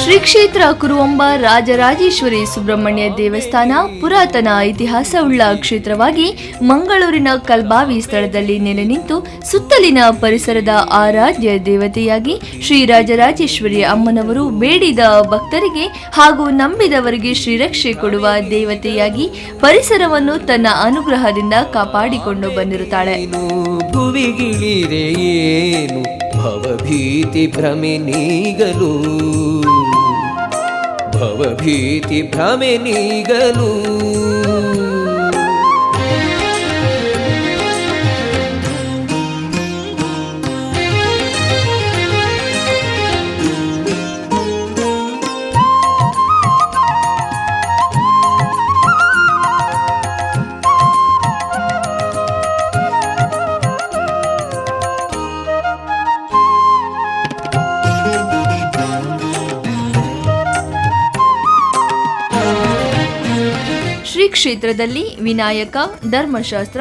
Shri ಕ್ಷೇತ್ರ ಕುರುವಂಬ ರಾಜರಾಜೇಶ್ವರಿ ಸುಬ್ರಹ್ಮಣ್ಯ ದೇವಸ್ಥಾನ ಪುರಾತನ ಇತಿಹಾಸವುಳ್ಳ ಕ್ಷೇತ್ರವಾಗಿ ಮಂಗಳೂರಿನ ಕಲ್ಬಾವಿ ಸ್ಥಳದಲ್ಲಿ ನೆಲೆ ನಿಂತು ಸುತ್ತಲಿನ ಪರಿಸರದ ಆರಾಧ್ಯ ದೇವತೆಯಾಗಿ ಶ್ರೀ ರಾಜರಾಜೇಶ್ವರಿ ಅಮ್ಮನವರು ಬೇಡಿದ ಭಕ್ತರಿಗೆ ಹಾಗೂ ನಂಬಿದವರಿಗೆ ಶ್ರೀರಕ್ಷೆ ಕೊಡುವ ದೇವತೆಯಾಗಿ ಪರಿಸರವನ್ನು ತನ್ನ ಅನುಗ್ರಹದಿಂದ ಕಾಪಾಡಿಕೊಂಡು ಬಂದಿರುತ್ತಾಳೆ. ಭುವಿಗಿಳಿರೆ ಏನು ಭವಭೀತಿ ಭ್ರಮೆ ನೀಗಲು, ಭವಭೀತಿ ಭ್ರಮೆ ನೀಗಲು. ಶ್ರೀ ಕ್ಷೇತ್ರದಲ್ಲಿ ವಿನಾಯಕ, ಧರ್ಮಶಾಸ್ತ್ರ,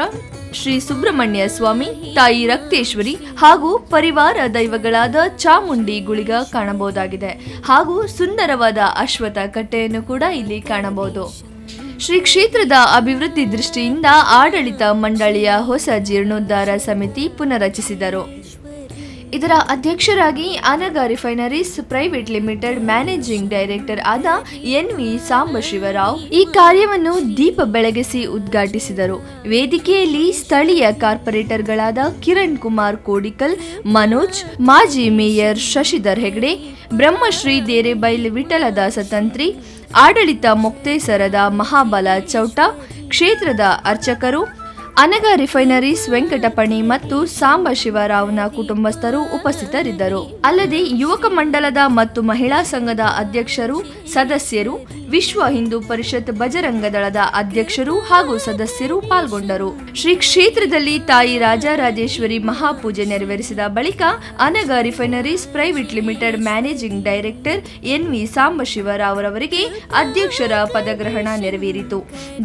ಶ್ರೀ ಸುಬ್ರಹ್ಮಣ್ಯ ಸ್ವಾಮಿ, ತಾಯಿ ರಕ್ತೇಶ್ವರಿ ಹಾಗೂ ಪರಿವಾರ ದೈವಗಳಾದ ಚಾಮುಂಡಿ ಗುಳಿಗ ಕಾಣಬಹುದಾಗಿದೆ. ಹಾಗೂ ಸುಂದರವಾದ ಅಶ್ವತ್ಥ ಕಟ್ಟೆಯನ್ನು ಕೂಡ ಇಲ್ಲಿ ಕಾಣಬಹುದು. ಶ್ರೀ ಕ್ಷೇತ್ರದ ಅಭಿವೃದ್ಧಿ ದೃಷ್ಟಿಯಿಂದ ಆಡಳಿತ ಮಂಡಳಿಯ ಹೊಸ ಜೀರ್ಣೋದ್ಧಾರ ಸಮಿತಿ ಪುನರಚಿಸಿದರು. ಇದರ ಅಧ್ಯಕ್ಷರಾಗಿ Anaga refineries private limited managing director ಆದ ಎನ್ ವಿ ಸಾಂಬಶಿವರಾವ್ ಈ ಕಾರ್ಯವನ್ನು ದೀಪ ಬೆಳಗಿಸಿ ಉದ್ಘಾಟಿಸಿದರು. ವೇದಿಕೆಯಲ್ಲಿ ಸ್ಥಳೀಯ ಕಾರ್ಪೊರೇಟರ್ಗಳಾದ ಕಿರಣ್ ಕುಮಾರ್ ಕೋಡಿಕಲ್, ಮನೋಜ್, ಮಾಜಿ ಮೇಯರ್ ಶಶಿಧರ್ ಹೆಗಡೆ, ಬ್ರಹ್ಮಶ್ರೀ ದೇರೆಬೈಲ್ ವಿಠಲದಾಸ ತಂತ್ರಿ, ಆಡಳಿತ ಮೊಕ್ತೇಸರದ ಮಹಾಬಲ ಚೌಟ, ಕ್ಷೇತ್ರದ ಅರ್ಚಕರು, ಅನಗ ರಿಫೈನರೀಸ್ ವೆಂಕಟಪಣಿ ಮತ್ತು ಸಾಂಬಶಿವರಾವ್ನ ಕುಟುಂಬಸ್ಥರು ಉಪಸ್ಥಿತರಿದ್ದರು. ಅಲ್ಲದೆ ಯುವಕ ಮಂಡಲದ ಮತ್ತು ಮಹಿಳಾ ಸಂಘದ ಅಧ್ಯಕ್ಷರು, ಸದಸ್ಯರು, ವಿಶ್ವ ಹಿಂದೂ ಪರಿಷತ್ ಬಜರಂಗ ದಳದ ಅಧ್ಯಕ್ಷರು ಹಾಗೂ ಸದಸ್ಯರು ಪಾಲ್ಗೊಂಡರು. ಶ್ರೀ ಕ್ಷೇತ್ರದಲ್ಲಿ ತಾಯಿ ರಾಜರಾಜೇಶ್ವರಿ ಮಹಾಪೂಜೆ ನೆರವೇರಿಸಿದ ಬಳಿಕ Anaga refineries private limited managing director N V ಸಾಂಬಶಿವರಾವ್ರವರಿಗೆ ಅಧ್ಯಕ್ಷರ ಪದಗ್ರಹಣ ನೆರವೇರಿತು.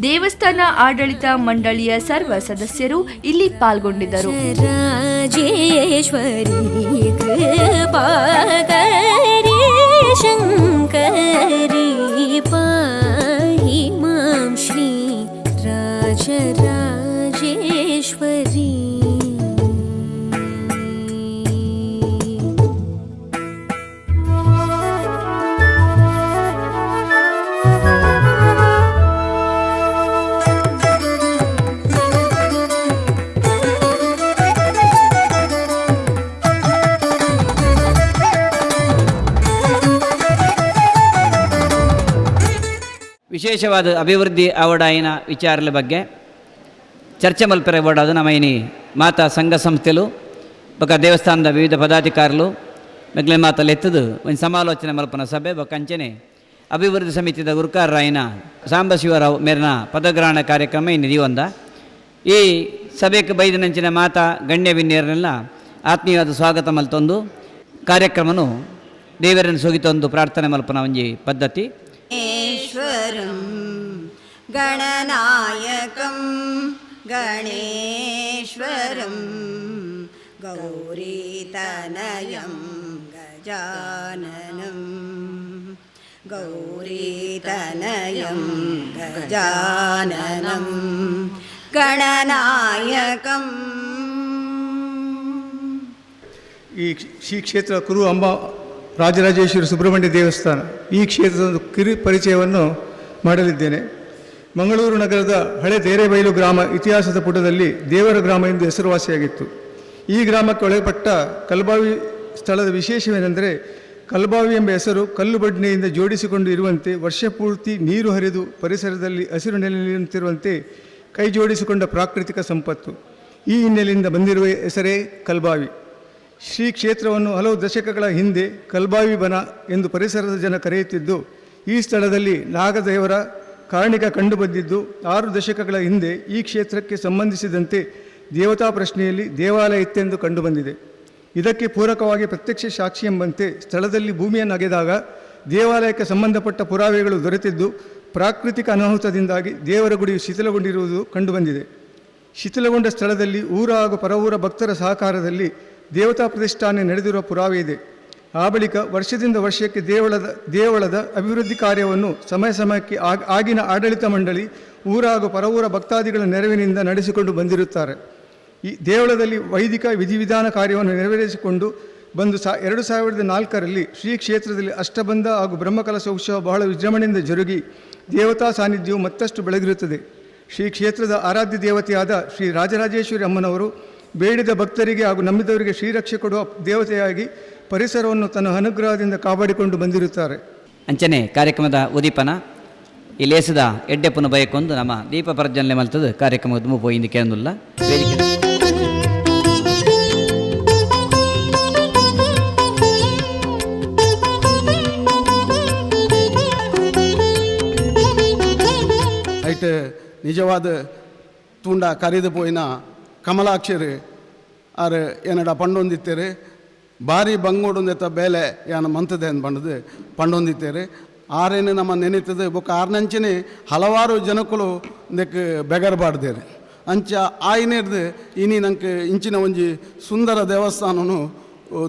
ದೇವಸ್ಥಾನ ಆಡಳಿತ ಮಂಡಳಿಯ ಸರ್ವ ಸದಸ್ಯರು ಇಲ್ಲಿ ಪಾಲ್ಗೊಂಡಿದ್ದರು. ರಾಜೇಶ್ವರಿ ಕೃಪಾಕರಿ ಶಂಕರಿ ಪಾಹಿ ಮಾಂ ಶ್ರೀ ರಾಜರಾಜೇಶ್ವರಿ. ವಿಶೇಷವಾದ ಅಭಿವೃದ್ಧಿ ಆವಡಾಯಿನ ವಿಚಾರದ ಬಗ್ಗೆ ಚರ್ಚೆ ಮಲ್ಪೆರೆ ಬೋಡಾದ ನಮ್ಮ ಇನಿ ಮಾತಾ ಸಂಘ ಸಂಸ್ಥೆಲು ಬೊಕ ದೇವಸ್ಥಾನದ ವಿವಿಧ ಪದಾಧಿಕಾರಿಲು ಮೆಗ್ಲೆ ಮಾತಲ್ಲಿ ಎತ್ತದು ಒಂದು ಸಮಾಲೋಚನೆ ಮಲ್ಪನ ಸಭೆ ಬೊಕ ಅಂಚನೆ ಅಭಿವೃದ್ಧಿ ಸಮಿತಿದ ಗುರುಕಾರರಾಯಿನ ಸಾಂಬಶಿವರಾವ್ ಮೇರಿನ ಪದಗ್ರಹಣ ಕಾರ್ಯಕ್ರಮ ಇನ್ನು ದಿವಂದ ಈ ಸಭೆಗೆ ಬೈದಿನಂಚಿನ ಮಾತಾ ಗಣ್ಯ ಬಿನ್ನಿಯರನ್ನೆಲ್ಲ ಆತ್ಮೀಯವಾದ ಸ್ವಾಗತ ಮಲ್ತೊಂದು ಕಾರ್ಯಕ್ರಮನು ದೇವರನ್ನು ಸೋಗಿತೊಂದು ಪ್ರಾರ್ಥನೆ ಮಲ್ಪನ ಒಂಜಿ ಪದ್ಧತಿ. ಗಣೇಶ್ವರಂ ಗಣನಾಯಕಂ ಗಣೇಶ್ವರಂ ಗೌರೀತನಯಂ ಗಜಾನನಂ ಗೌರೀತನಯಂ ಗಜಾನನಂ ಗಣನಾಯಕಂ. ಈ ಶ್ರೀ ಕ್ಷೇತ್ರ ಕುರು ಅಂಬಾ ರಾಜರಾಜೇಶ್ವರಿ ಸುಬ್ರಹ್ಮಣ್ಯ ದೇವಸ್ಥಾನ ಈ ಕ್ಷೇತ್ರದ ಒಂದು ಕಿರು ಪರಿಚಯವನ್ನು ಮಾಡಲಿದ್ದೇನೆ. ಮಂಗಳೂರು ನಗರದ ಹಳೆ ದೇರೆಬೈಲು ಗ್ರಾಮ ಇತಿಹಾಸದ ಪುಟದಲ್ಲಿ ದೇವರ ಗ್ರಾಮ ಎಂದು ಹೆಸರುವಾಸಿಯಾಗಿತ್ತು. ಈ ಗ್ರಾಮಕ್ಕೆ ಒಳಪಟ್ಟ ಕಲ್ಬಾವಿ ಸ್ಥಳದ ವಿಶೇಷವೇನೆಂದರೆ ಕಲ್ಬಾವಿ ಎಂಬ ಹೆಸರು ಕಲ್ಲು ಬಡ್ನೆಯಿಂದ ಜೋಡಿಸಿಕೊಂಡು ಇರುವಂತೆ ವರ್ಷ ಪೂರ್ತಿ ನೀರು ಹರಿದು ಪರಿಸರದಲ್ಲಿ ಹಸಿರು ನೆಲೆಯಂತಿರುವಂತೆ ಕೈ ಜೋಡಿಸಿಕೊಂಡ ಪ್ರಾಕೃತಿಕ ಸಂಪತ್ತು. ಈ ಹಿನ್ನೆಲೆಯಿಂದ ಬಂದಿರುವ ಹೆಸರೇ ಕಲ್ಬಾವಿ. ಶ್ರೀ ಕ್ಷೇತ್ರವನ್ನು ಹಲವು ದಶಕಗಳ ಹಿಂದೆ ಕಲ್ಬಾವಿ ಬನ ಎಂದು ಪರಿಸರದ ಜನ ಕರೆಯುತ್ತಿದ್ದು, ಈ ಸ್ಥಳದಲ್ಲಿ ನಾಗದೇವರ ಕಾರಣಿಕ ಕಂಡುಬಂದಿದ್ದು 6 ದಶಕಗಳ ಹಿಂದೆ ಈ ಕ್ಷೇತ್ರಕ್ಕೆ ಸಂಬಂಧಿಸಿದಂತೆ ದೇವತಾ ಪ್ರಶ್ನೆಯಲ್ಲಿ ದೇವಾಲಯ ಇತ್ತೆಂದು ಕಂಡುಬಂದಿದೆ. ಇದಕ್ಕೆ ಪೂರಕವಾಗಿ ಪ್ರತ್ಯಕ್ಷ ಸಾಕ್ಷಿ ಎಂಬಂತೆ ಸ್ಥಳದಲ್ಲಿ ಭೂಮಿಯನ್ನು ಅಗೆದಾಗ ದೇವಾಲಯಕ್ಕೆ ಸಂಬಂಧಪಟ್ಟ ಪುರಾವೆಗಳು ದೊರೆತಿದ್ದು, ಪ್ರಾಕೃತಿಕ ಅನಾಹುತದಿಂದಾಗಿ ದೇವರ ಗುಡಿಯು ಶಿಥಿಲಗೊಂಡಿರುವುದು ಕಂಡುಬಂದಿದೆ. ಶಿಥಿಲಗೊಂಡ ಸ್ಥಳದಲ್ಲಿ ಊರ ಹಾಗೂ ಪರವೂರ ಭಕ್ತರ ಸಹಕಾರದಲ್ಲಿ ದೇವತಾ ಪ್ರತಿಷ್ಠಾನ ನಡೆದಿರುವ ಪುರಾವೆ ಇದೆ. ಆ ಬಳಿಕ ವರ್ಷದಿಂದ ವರ್ಷಕ್ಕೆ ದೇವಳದ ಅಭಿವೃದ್ಧಿ ಕಾರ್ಯವನ್ನು ಸಮಯ ಸಮಯಕ್ಕೆ ಆಗಿನ ಆಡಳಿತ ಮಂಡಳಿ ಊರ ಹಾಗೂ ಪರವೂರ ಭಕ್ತಾದಿಗಳ ನೆರವಿನಿಂದ ನಡೆಸಿಕೊಂಡು ಬಂದಿರುತ್ತಾರೆ. ಈ ದೇವಳದಲ್ಲಿ ವೈದಿಕ ವಿಧಿವಿಧಾನ ಕಾರ್ಯವನ್ನು ನೆರವೇರಿಸಿಕೊಂಡು ಬಂದು 2004ರಲ್ಲಿ ಶ್ರೀ ಕ್ಷೇತ್ರದಲ್ಲಿ ಅಷ್ಟಬಂಧ ಹಾಗೂ ಬ್ರಹ್ಮಕಲಶ ಉತ್ಸವ ಬಹಳ ವಿಜೃಂಭಣೆಯಿಂದ ಜರುಗಿ ದೇವತಾ ಸಾನ್ನಿಧ್ಯವು ಮತ್ತಷ್ಟು ಬೆಳಗಿರುತ್ತದೆ. ಶ್ರೀ ಕ್ಷೇತ್ರದ ಆರಾಧ್ಯ ದೇವತೆಯಾದ ಶ್ರೀ ರಾಜರಾಜೇಶ್ವರಿ ಅಮ್ಮನವರು ಬೇಡಿದ ಭಕ್ತರಿಗೆ ಹಾಗೂ ನಂಬಿದವರಿಗೆ ಶ್ರೀರಕ್ಷೆ ಕೊಡುವ ದೇವತೆಯಾಗಿ ಪರಿಸರವನ್ನು ತನ್ನ ಅನುಗ್ರಹದಿಂದ ಕಾಪಾಡಿಕೊಂಡು ಬಂದಿರುತ್ತಾರೆ. ಅಂಚನೆ ಕಾರ್ಯಕ್ರಮದ ಉದೀಪನ ಈ ಲೇಸದ ಎಡ್ಡೆಪ್ಪನ ಬಯಕೊಂದು ನಮ್ಮ ದೀಪ ಪ್ರಜ್ವಲನೆ ಮಲ್ತದ ಕಾರ್ಯಕ್ರಮದ ಮುಪೋಯಿಂದು ಕೇಂದುಲ್ಲ ವೇದಿಕೆ. ಐಟ್ ನಿಜವಾದ ತೂಂಡ ಕರಿದು ಪೋಯಿನ ಕಮಲಾಕ್ಷರು ಆರು ಏನಡ ಪಂಡೊಂದಿತ್ತೇರು ಭಾರಿ ಬಂಗೋಡೊಂದೆತ್ತ ಬೇಲೆ ಯಾನ ಮಂತದೆ ಅಂತ ಬಂಡದು ಪಂಡೊಂದಿತ್ತೇರು ಆರೇನು ನಮ್ಮ ನೆನೀತದೆ ಬೊಕ್ಕ ಆರ್ನಂಚನೆ ಹಲವಾರು ಜನಕ್ಕಳು ಇದಕ್ಕೆ ಬೆಗರ್ಬಾಡ್ದೇರು ಅಂಚ ಆಯ್ನೇರ್ದು ಇನಿ ನಂಗೆ ಇಂಚಿನ ಒಂಜಿ ಸುಂದರ ದೇವಸ್ಥಾನನು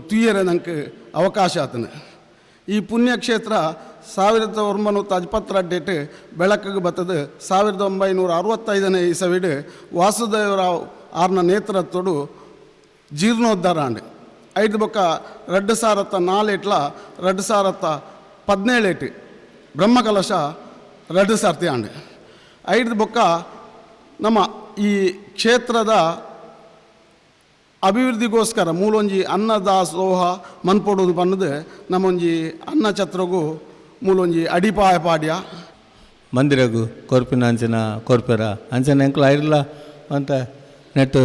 ತುಯ್ಯರೆ ನಂಗೆ ಅವಕಾಶ ಆತನ. ಈ ಪುಣ್ಯಕ್ಷೇತ್ರ 1922 ಬೆಳಕಿಗೆ ಬತ್ತದು 1965ನೇ ಇಸವಿಡು ವಾಸುದೇವರಾವ್ ಆರ್ನ ನೇತೃತ್ವಡು ಜೀರ್ಣೋದ್ಧಾರ ಆಂಡ್ ಐದು ಬೊಕ್ಕ 2004 2017 ಬ್ರಹ್ಮಕಲಶ 2 ಸರ್ತಿ ಆಂಡ್ ಐದು ಬೊಕ್ಕ ನಮ್ಮ ಈ ಕ್ಷೇತ್ರದ ಅಭಿವೃದ್ಧಿಗೋಸ್ಕರ ಮೂಲೊಂಜಿ ಅನ್ನದಾಸೋಹ ಮನ್ಪೊಡೋದು ಬನ್ನದು ನಮ್ಮೊಂಜಿ ಅನ್ನ ಛತ್ರಗೂ ಮೂಲೊಂಜಿ ಅಡಿಪಾಯ ಪಾಡ್ಯ ಮಂದಿರಗು ಕೊರ್ಪಿನ ಅಂಚಿನ ಕೊರ್ಪೆರ ಅಂಚಿನ ಎಂಕ್ಲು ಐರ್ಲ ಅಂತ ನೆಟ್ಟು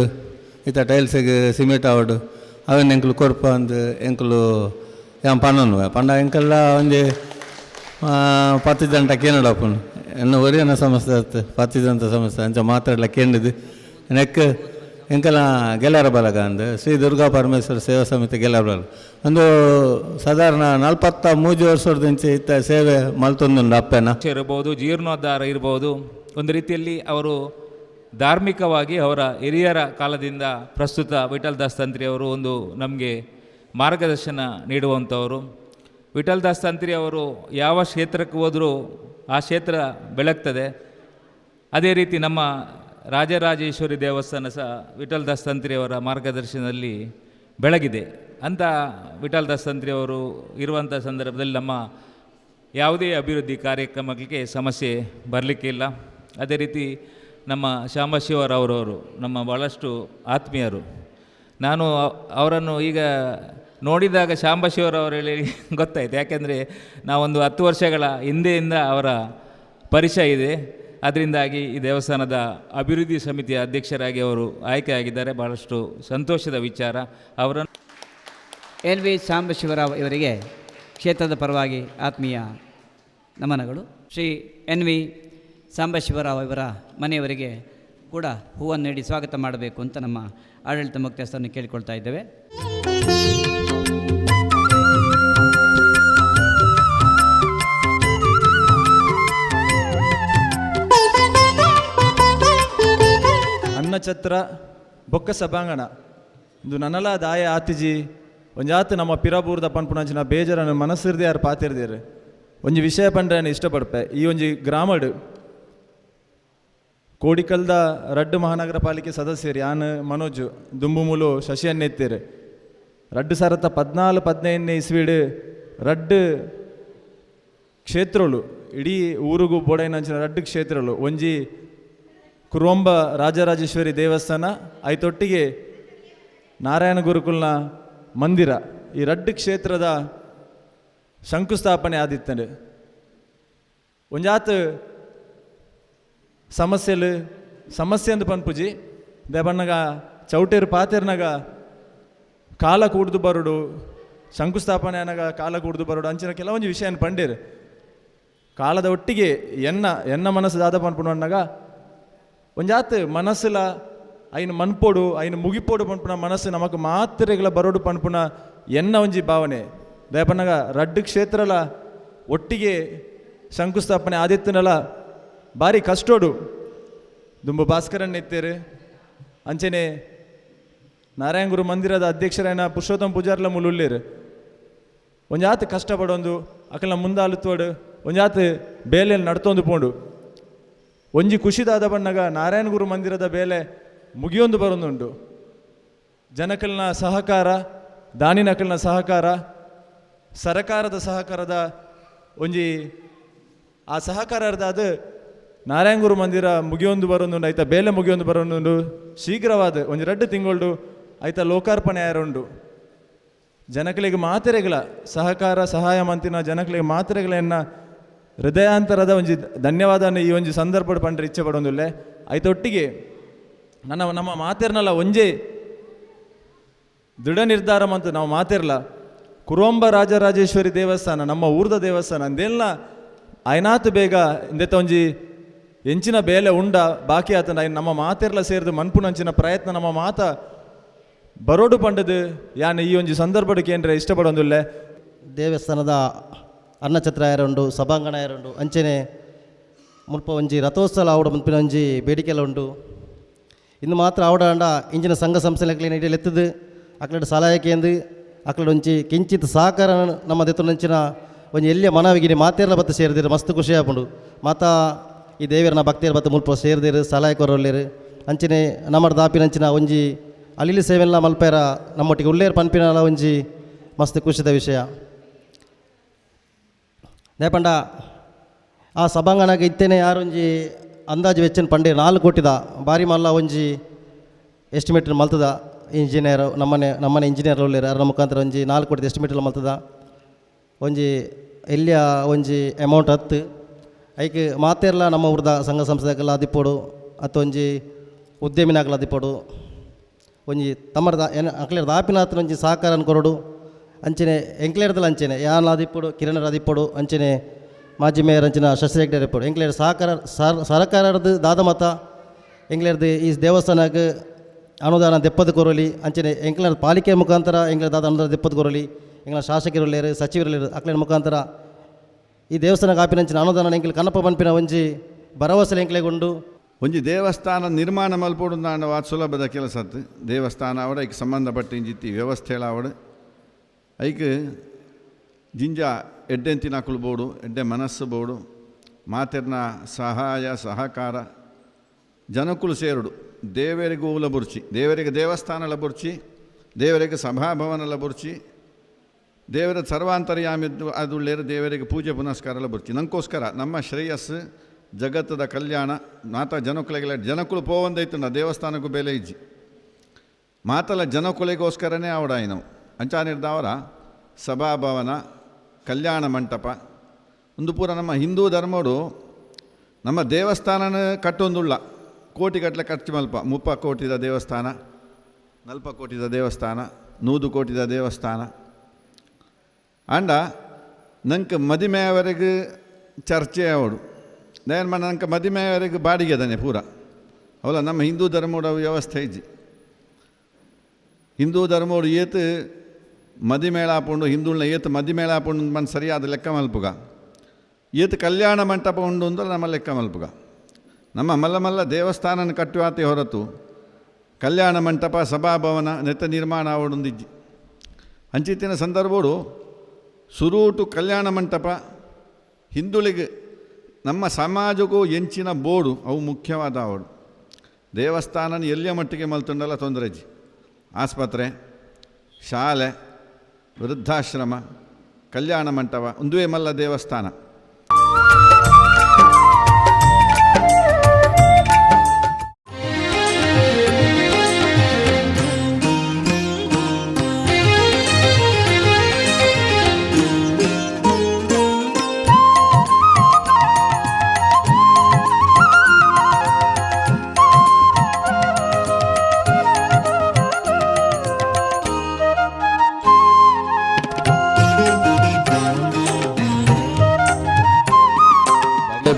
ಇತ್ತ ಟೈಲ್ಸಿಗೆ ಸಿಮೆಂಟ್ ಆವಡು ಅವನ್ ಎಂಕ್ಲು ಕೊರ್ಪ ಅಂದು ಎಂಕ್ಲು ಯಾನ್ ಪನ್ನೊನ್ನುವೆ ಪಂಡ ಎಂಕೆಲ್ಲ ಒಂಜಿ 10 ಜನ ಕೇನಡಪ್ಪನು ಎನ್ನ ಒರಿಯನ ಸಂಸ್ಥೆ ಅತ್ತು 10 ಜನ ಸಂಸ್ಥೆ ಅಂಚ ಮಾತಾಡಲ ಕೇಂಡಿದ್ದು ನೆಕ್ ಎಂಕೆಲ್ಲ ಗೆಲ್ಲರ ಬಲಗ ಅಂದು ಶ್ರೀ ದುರ್ಗಾ ಪರಮೇಶ್ವರ ಸೇವಾ ಸಮಿತಿ ಗೆಲ್ಲರ ಬಲಗ ಒಂದು ಸಾಧಾರಣ 43 ವರ್ಷದಿಂಚೆ ಇತ್ತ ಸೇವೆ ಮಲ್ತೊಂದುಂಡು ಅಪ್ಪೆನ ಇರ್ಬೋದು, ಜೀರ್ಣೋದ್ಧಾರ ಇರ್ಬೋದು. ಒಂದು ರೀತಿಯಲ್ಲಿ ಅವರು ಧಾರ್ಮಿಕವಾಗಿ ಅವರ ಹಿರಿಯರ ಕಾಲದಿಂದ ಪ್ರಸ್ತುತ ವಿಠಲ್ ದಾಸ್ ತಂತ್ರಿ ಅವರು ಒಂದು ನಮಗೆ ಮಾರ್ಗದರ್ಶನ ನೀಡುವಂಥವರು. ವಿಠಲ್ ದಾಸ್ ತಂತ್ರಿ ಅವರು ಯಾವ ಕ್ಷೇತ್ರಕ್ಕೆ ಹೋದರೂ ಆ ಕ್ಷೇತ್ರ ಬೆಳಗ್ತದೆ. ಅದೇ ರೀತಿ ನಮ್ಮ ರಾಜರಾಜೇಶ್ವರಿ ದೇವಸ್ಥಾನ ಸಹ ವಿಠಲ್ ದಾಸ್ ತಂತ್ರಿಯವರ ಮಾರ್ಗದರ್ಶನದಲ್ಲಿ ಬೆಳಗಿದೆ ಅಂತ ವಿಠಲ್ ದಾಸ್ ತಂತ್ರಿಯವರು ಇರುವಂಥ ಸಂದರ್ಭದಲ್ಲಿ ನಮ್ಮ ಯಾವುದೇ ಅಭಿವೃದ್ಧಿ ಕಾರ್ಯಕ್ರಮಗಳಿಗೆ ಸಮಸ್ಯೆ ಬರಲಿಕ್ಕಿಲ್ಲ. ಅದೇ ರೀತಿ ನಮ್ಮ ಶಾಂಬಶಿವರವರವರು ನಮ್ಮ ಭಾಳಷ್ಟು ಆತ್ಮೀಯರು. ನಾನು ಅವರನ್ನು ಈಗ ನೋಡಿದಾಗ ಶಾಂಬಶಿವರವರು ಹೇಳಿ ಗೊತ್ತಾಯಿತು, ಯಾಕೆಂದರೆ ನಾವೊಂದು 10 ವರ್ಷಗಳ ಹಿಂದೆಯಿಂದ ಅವರ ಪರಿಚಯ ಇದೆ. ಅದರಿಂದಾಗಿ ಈ ದೇವಸ್ಥಾನದ ಅಭಿವೃದ್ಧಿ ಸಮಿತಿಯ ಅಧ್ಯಕ್ಷರಾಗಿ ಅವರು ಆಯ್ಕೆಯಾಗಿದ್ದಾರೆ. ಭಾಳಷ್ಟು ಸಂತೋಷದ ವಿಚಾರ. ಅವರನ್ನು ಎನ್ ವಿ ಸಾಂಬಶಿವರಾವ್ ಇವರಿಗೆ ಕ್ಷೇತ್ರದ ಪರವಾಗಿ ಆತ್ಮೀಯ ನಮನಗಳು. ಶ್ರೀ ಎನ್ ವಿ ಸಾಂಬಶಿವರಾವ್ ಇವರ ಮನೆಯವರಿಗೆ ಕೂಡ ಹೂವನ್ನು ನೀಡಿ ಸ್ವಾಗತ ಮಾಡಬೇಕು ಅಂತ ನಮ್ಮ ಆಡಳಿತ ಮುಖ್ಯಸ್ಥರನ್ನು ಕೇಳಿಕೊಳ್ತಾ ಇದ್ದೇವೆ. ಅನ್ನಛತ್ರ ಬೊಕ್ಕ ಸಭಾಂಗಣ ಇಂದು ನನಲ ದಾಯ ಆತಿಜಿ ಒಂಜಾತ್ ನಮ್ಮ ಪಿರಬೂರ್ದ ಪನ್ಪುಣಂಚಿನ ಬೇಜಾರನ್ನು ಮನಸ್ಸಿರ್ದೆ ಯಾರು ಪಾತಿರ್ದೇರು ಒಂಜಿ ವಿಷಯ ಪಂಡ್ರೆ ಇಷ್ಟಪಡ್ಪೆ. ಈ ಒಂಜಿ ಗ್ರಾಮಡು ಕೋಡಿಕಲ್ದ ರಡ್ಡು ಮಹಾನಗರ ಪಾಲಿಕೆ ಸದಸ್ಯರು ಯಾನ್ ಮನೋಜ್ ದುಂಬುಮೂಲು ಶಶಿಯನ್ನೆತ್ತೀರು 2014 15ನೇ ಇಸ್ವಿಡು ರಡ್ಡು ಕ್ಷೇತ್ರಗಳು ಇಡೀ ಊರಿಗೂ ಬೋಡೈನಂಚಿನ ರಡ್ಡು ಕ್ಷೇತ್ರಗಳು ಒಂಜಿ ಕುರುವಂಬ ರಾಜರಾಜೇಶ್ವರಿ ದೇವಸ್ಥಾನ ಐತೊಟ್ಟಿಗೆ ನಾರಾಯಣ ಗುರುಕುಲ್ನ ಮಂದಿರ ಈ ರಡ್ಡು ಕ್ಷೇತ್ರದ ಶಂಕುಸ್ಥಾಪನೆ ಆದಿತ್ತಂಡು. ಒಂಜಾತ್ ಸಮಸ್ಯೆಲು ಸಮಸ್ಯೆ ಅಂದು ಪನ್ಪುಜಿ ದೇಬಣ್ಣಗ ಚೌಟೇರು ಪಾತೆರ್ನಗ ಕಾಲ ಕೂಡ್ದು ಬರುಡು ಶಂಕುಸ್ಥಾಪನೆ ಅನಗ ಕಾಲ ಕೂಡ್ದು ಬರುಡು ಅಂಚಿನ ಕೆಲವೊಂದು ವಿಷಯನ ಪಂಡೇರು ಕಾಲದ ಒಟ್ಟಿಗೆ ಎನ್ನ ಎನ್ನ ಮನಸ್ಸು ದಾದ ಪನ್ಪುಣು ಅನ್ನಾಗ ಒಂಜಾತ್ ಮನಸ್ಸುಲ ಐನು ಮನ್ಪೋಡು ಐನು ಮುಗಿಪೋಡು ಪನ್ಪುನ ಮನಸ್ಸು ನಮಕ್ ಮಾತ್ರೆಗಳ ಬರೋಡು ಪನ್ಪುನ ಎನ್ನ ಒಂಜಿ ಭಾವನೆ ದಯಪನ್ನಗ ರಡ್ಡು ಕ್ಷೇತ್ರಲ ಒಟ್ಟಿಗೆ ಶಂಕುಸ್ಥಾಪನೆ ಆದಿತ್ತನಲ ಭಾರಿ ಕಷ್ಟೋಡು ದುಂಬು ಭಾಸ್ಕರನ್ ಎತ್ತೇರು ಅಂಚನೆ ನಾರಾಯಣಗುರು ಮಂದಿರದ ಅಧ್ಯಕ್ಷರಾಯನ ಪುರುಷೋತ್ತಮ ಪೂಜಾರ್ಲ ಮುಲುಳ್ಳೇರು ಒಂಜಾತ್ ಕಷ್ಟಪಡೊಂದು ಅಕಲ್ನ ಮುಂದಾಲುತ್ತೋಡು ಒಂಜಾತ್ ಬೇಲೆನ್ ನಡ್ತೊಂದು ಪೋಂಡು. ಒಂಜಿ ಖುಷಿದಾದ ಬಣ್ಣಗ ನಾರಾಯಣ ಗುರು ಮಂದಿರದ ಬೇಲೆ ಮುಗಿಯೊಂದು ಬರೊಂದುಂಡು. ಜನಕಲ್ನ ಸಹಕಾರ, ದಾನಿನಕಲ್ನ ಸಹಕಾರ, ಸರಕಾರದ ಸಹಕಾರದ ಒಂಜಿ ಆ ಸಹಕಾರದಾದ ನಾರಾಯಣ ಗುರು ಮಂದಿರ ಮುಗಿಯೊಂದು ಬರೊಂದುಂಡು, ಐತ ಬೇಲೆ ಮುಗಿಯೊಂದು ಬರೊಂದುಂಡು. ಶೀಘ್ರವಾದ ಒಂಜಿ 2 ತಿಂಗಳು ಐತ ಲೋಕಾರ್ಪಣೆ ಆಯರುಂಡು. ಜನಕಲಿಗೆ ಮಾತೆರೆಗಳ ಸಹಕಾರ ಸಹಾಯ ಮಂತಿನ ಜನಕಲಿಗೆ ಮಾತೆರೆಗಳ ಎನ್ನ ಹೃದಯಾಂತರದ ಒಂಜಿ ಧನ್ಯವಾದ ಈ ಒಂಜಿ ಸಂದರ್ಭ ಪಂಡ್ರೆ ಇಚ್ಛೆ ಪಡೊಂದುಲ್ಲೆ. ಐತೊಟ್ಟಿಗೆ ನನ್ನ ನಮ್ಮ ಮಾತೆರ್ನಲ್ಲ ಒಂಜೇ ದೃಢ ನಿರ್ಧಾರ ಮಂತು ನಾವು ಮಾತಿರ್ಲ ಕುರುವಂಬ ರಾಜರಾಜೇಶ್ವರಿ ದೇವಸ್ಥಾನ ನಮ್ಮ ಊರ್ದ ದೇವಸ್ಥಾನ ಅಂದೆಲ್ಲ ಆಯ್ನಾತು ಬೇಗ ಇಂದೆತ ಒಂಜಿ ಎಂಚಿನ ಬೇಲೆ ಉಂಡ ಬಾಕಿ ಆತನ ನಮ್ಮ ಮಾತೆರ್ಲ ಸೇರಿದು ಮನ್ಪುನಂಚಿನ ಪ್ರಯತ್ನ ನಮ್ಮ ಮಾತ ಬರೋಡು ಪಂಡದು ಯಾನ್ ಈ ಒಂಜಿ ಸಂದರ್ಭಕ್ಕೆ ಏನ್ರೆ ಇಷ್ಟಪಡೊಂದುಲ್ಲೆ. ದೇವಸ್ಥಾನದ ಅನ್ನಛತ್ರ ಯಾರುಂಡು, ಸಭಾಂಗಣ ಯಾರುಂಡು, ಅಂಚೆನೆ ಮುಲ್ಪ ಒಂಜಿ ರಥೋತ್ಸವ ಆವಡ ಮುನ್ಪಿನ ಒಂಜಿ ಬೇಡಿಕೆಲ್ಲ ಉಂಡು. ಇಂದು ಮಾತ್ರ ಆವಡ ಇಂಚಿನ ಸಂಘ ಸಂಸ್ಥೆಗಳ ಎತ್ತದು ಅಕ್ಲಡ್ ಸಲಹೆ ಅಕ್ಲಡ್ ಒಂಜಿ ಕಿಂಚಿತ್ ಸಹಕಾರ ನಮ್ಮ ದೆತ್ತೊಂಚಿನ ಒಂಜಿ ಎಲ್ಲಿಯ ಮನವಿಗಿರಿ ಮಾತೇರ್ಲ ಬತ್ತ ಸೇರಿದಿರು ಮಸ್ತ್ ಖುಷಿ ಆಪುಂಡು. ಮಾತಾ ಈ ದೇವರನ ಭಕ್ತಿಯರ ಬತ್ತ ಮುಲ್ಪ ಸೇರಿದಿರು ಸಲಹೆ ಕೊರೊಲ್ಲೇರು ಅಂಚನೆ ನಮ್ಮ ದಾಪಿನಂಚಿನ ಒಂಜಿ ಅಲಿಲಿ ಸೇವೆಲ್ಲ ಮಲ್ಪೇರ ನಮ್ಮೊಟ್ಟಿಗೆ ಉಳ್ಳೇರು ಪನ್ಪಿನಲ ಒಂಜಿ ಮಸ್ತ್ ಖುಷಿದ ವಿಷಯ. ದೇಪಂಡ ಆ ಸಭಾಂಗಣಕ್ಕೆ ಇತ್ತೇನೆ ಯಾರೊಂಜಿ ಅಂದಾಜು ವೆಚ್ಚನ ಪಂಡೆ 4 ಕೋಟಿದ ಭಾರಿ ಮಲ್ಲ ಒಂಜಿ ಎಸ್ಟಿಮೇಟ್ ಮಲ್ತದ ಇಂಜಿನಿಯರ್ ನಮ್ಮನೆ ನಮ್ಮನೆ ಇಂಜಿನಿಯರ್ ಉಳ್ಳೇರು ಅರ ಮುಖಾಂತರ ಒಂಜಿ 4 ಕೋಟಿದ ಎಸ್ಟಿಮೇಟ್ ಮಲ್ತದ ಒಂಜಿ ಎಲ್ಲಿಯ ಒಂಜಿ ಅಮೌಂಟ್ ಹತ್ತು ಐಕ್ ಮಾತೆರ್ಲ ನಮ್ಮ ಊರ್ದ ಸಂಘ ಸಂಸ್ಥೆಗೆಲ್ಲ ಅದಿಪ್ಪೊಡು ಅತ್ತ ಒಂಜಿ ಉದ್ಯಮಿನಾಗಲ ಅದಿಪ್ಪೊಡು ಒಂಜಿ ತಮ್ಮರದ ಅಕ್ಲೇರ್ ದಾಪಿನಾತ್ರ ಒಂಜಿ ಸಹಕಾರ ಕೊರಡು ಅಂಚನೆ ಎಂಕ್ಲೇರ್ದಲ ಅಂಚನೆ ಯಾನ್ ಆದಿಪ್ಪೊಡು ಕಿರಣರ ಆದಿಪ್ಪೊಡು ಅಂಚನೆ ಮಾಜಿ ಮೇಯರ್ ಅಂಚಿನ ಶಶಿ ಹೆಗ್ಡೆ ಇಪ್ಪೊಡು ಎಂಕ್ಲೇರ್ ಸಹಕಾರ ಸರಕಾರದ ದಾದ ಮತ ಎಂಕ್ಲೇರ್ದು ಈ ದೇವಸ್ಥಾನಕ್ಕೆ ಅನುದಾನ ದೆಪ್ಪದ ಕೊರಲಿ ಅಂಚನೆ ಎಂಕ್ಲೇರ್ ಪಾಲಿಕೆ ಮುಖಾಂತರ ಎಂಕ್ಲೇರ್ ದಾದ ಅನುದಾನ ದೆಪ್ಪದ ಕೊರಲಿ ಎಂಗ್ಲ ಶಾಸಕರುಳ್ಳೇರು ಸಚಿವರುಳ್ಳೇರು ಅಕ್ಲೇರ್ ಮುಖಾಂತರ ಈ ದೇವಸ್ಥಾನಕ್ಕೆ ಆಪಿನಂಚಿನ ಅನುದಾನ ಎಂಕ್ಲೆ ಕನಪ ಪನ್ಪಿನ ಒಂಜಿ ಭರವಸೆ ಎಂಕ್ಲೆಗುಂಡು. ಒಂಜಿ ದೇವಸ್ಥಾನ ನಿರ್ಮಾಣ ಮಲ್ಪೊಡು ವಾತ್ ಸುಲಭದ ಕೆಲಸ ದೇವಸ್ಥಾನ ಅವಡ ಐಕ್ ಸಂಬಂಧಪಟ್ಟ ಇಂಜಿತ್ತಿ ವ್ಯವಸ್ಥೆಲ ಅವಡು ಐಕ್ ಜಿಂಜ ಎಡ್ಡೆಂತಿನಕುಲು ಬೋಡು ಎಡ್ಡೆ ಮನಸ್ಸು ಬೋಡು ಮಾತೆರ್ನ ಸಹಾಯ ಸಹಕಾರ ಜನಕುಲು ಸೇರುಡು ದೇವರಿಗೂ ಲಬುರ್ಚಿ ದೇವರಿಗೆ ದೇವಸ್ಥಾನ ಲಬುರ್ಚಿ ದೇವರಿಗೆ ಸಭಾಭವನ ಲಬುರ್ಚಿ ದೇವರ ಸರ್ವಾಂತರ್ಯಾಮಿದ್ದು ಅದು ದೇವರಿಗೆ ಪೂಜೆ ಪುನಸ್ಕಾರ ಲಬುರ್ಚಿ. ನಂಗೋಸ್ಕರ ನಮ್ಮ ಶ್ರೇಯಸ್ಸು ಜಗತ್ತದ ಕಲ್ಯಾಣ ಮಾತ ಜನಕುಲಿಗೆಲ್ಲ ಜನಕುಲು ಪೋವಂದೈತುಂಡ ದೇವಸ್ಥಾನಕ್ಕೂ ಬೆಲೆ ಇಜ್ಜಿ ಮಾತಲ ಜನಕುಲಿಗೋಸ್ಕರನೇ ಅವಡಾಯಿನವು ಅಂಚಾನಿರ್ದವರ ಸಭಾಭವನ ಕಲ್ಯಾಣ ಮಂಟಪ ಒಂದು ಪೂರ ನಮ್ಮ ಹಿಂದೂ ಧರ್ಮಡು ನಮ್ಮ ದೇವಸ್ಥಾನನ ಕಟ್ಟೊಂದುಳ್ಳ ಕೋಟಿಗಟ್ಟಲೆ ಖರ್ಚು ಮಲ್ಪ 30 ಕೋಟಿದ ದೇವಸ್ಥಾನ 40 ಕೋಟಿದ ದೇವಸ್ಥಾನ 100 ಕೋಟಿದ ದೇವಸ್ಥಾನ ಅಂಡ ನಂಗೆ ಮದಿಮೆಯವರೆಗೆ ಚರ್ಚೆ ಅವಡು ನೇನು ಮಾಡ ನಂಗೆ ಮದಿಮೆಯವರೆಗೆ ಬಾಡಿಗೆ ಅದಾನೆ ಪೂರ ಅವಲ್ಲ ನಮ್ಮ ಹಿಂದೂ ಧರ್ಮದ ವ್ಯವಸ್ಥೆ ಇಜ್ಜಿ. ಹಿಂದೂ ಧರ್ಮೋಡು ಏತು ಮದಿಮೇಳ ಆಪುಂಡು ಹಿಂದೂಳ್ನ ಏತು ಮದಿಮೇಳ ಆಪುಂಡು ಮನ್ ಸರಿಯಾದ ಲೆಕ್ಕ ಮಲ್ಪುಗ ಏತು ಕಲ್ಯಾಣ ಮಂಟಪ ಉಂಡು ಅಂದ್ರೆ ನಮ್ಮ ಲೆಕ್ಕ ಮಲ್ಪುಗ. ನಮ್ಮ ಮಲ್ಲ ಮಲ್ಲ ದೇವಸ್ಥಾನನ ಕಟ್ಟುವಾತೆ ಹೊರತು ಕಲ್ಯಾಣ ಮಂಟಪ ಸಭಾಭವನ ನೆತ್ತ ನಿರ್ಮಾಣ ಆವಡೊಂದಿಜ್ಜಿ. ಅಂಚಿತ್ತಿನ ಸಂದರ್ಭೋಡು ಸುರೂಟು ಕಲ್ಯಾಣ ಮಂಟಪ ಹಿಂದುಳಿಗೆ ನಮ್ಮ ಸಮಾಜಕ್ಕೂ ಎಂಚಿನ ಬೋಡು ಅವು ಮುಖ್ಯವಾದ ಅವಡು. ದೇವಸ್ಥಾನನ ಎಲ್ಲಿಯ ಮಟ್ಟಿಗೆ ಮಲ್ತುಂಡಲ್ಲ ತೊಂದರೆ ಇಜ್ಜಿ. ಆಸ್ಪತ್ರೆ ಶಾಲೆ ವೃದ್ಧಾಶ್ರಮ ಕಲ್ಯಾಣ ಮಂಟಪ ಒಂದುವೇ ಮಲ್ಲ ದೇವಸ್ಥಾನ.